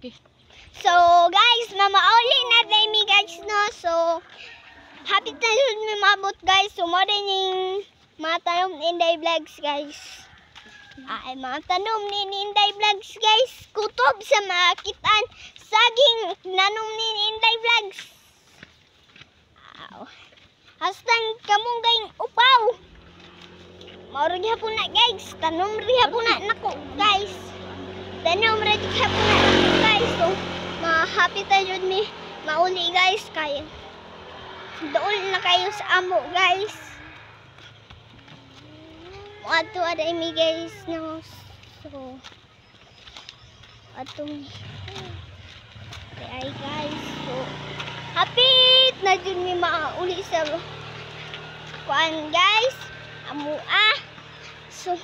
Okay. So, guys, mamauli na tayo mi, guys, no? So, happy na jud mi maabot, guys. So, mo rin yung mga tanom ni Inday Vlogs, guys. Ay, mga tanom ni Inday Vlogs, guys. Kutob sa makitaan. Saging, nanom ni Inday Vlogs. Aw. Hastang kamunggay upaw. Mauro gihapon na, guys. Tanom ri hapon na nako, guys. Tanom ra gihapon na nako, guys. So, ma-happy tayo jud mi mauli, guys, kay dool na kayo sa amo, guys. Moadto aday mi, guys, no. So, ato mi. Ay, guys. So, happy na jud mi mauli sa kuan, guys. Amo ah. So,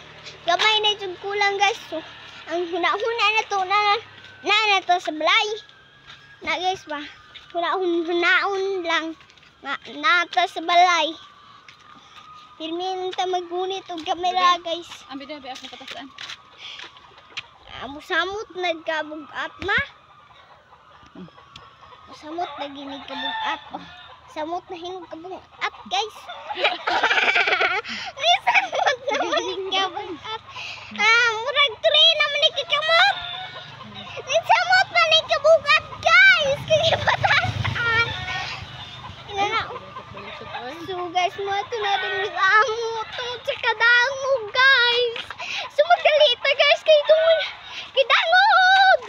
gamay na jud kulang, guys. So, ang huna-huna na to na na na to sa balay. Na, guys, ba. Huna-hunaon lang nga na to sa balay. Pirmin ta maggunit og kamera, guys. Ambi na, be ako patasaan. Amo samot nagkabugat ma. Samot na ginig kabugat. Oh, samot na hinog kabugat, guys. Ni samot na man kabugat. Ah, murag 3 naman ni kakamot. Ni samot na ni kabugat, guys. Kaya patasan. Ina na. So guys, mo ito na rin sa amo tungod sa kadangog, guys. So magdalita, guys, kay tungod kay dangog.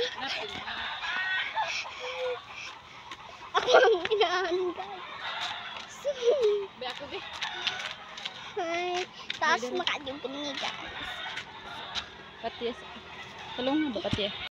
Ako ang inaan, guys. So, Be ako be. Ay, taas makadyo ni, guys. Patiya. Tulungan ba patiya?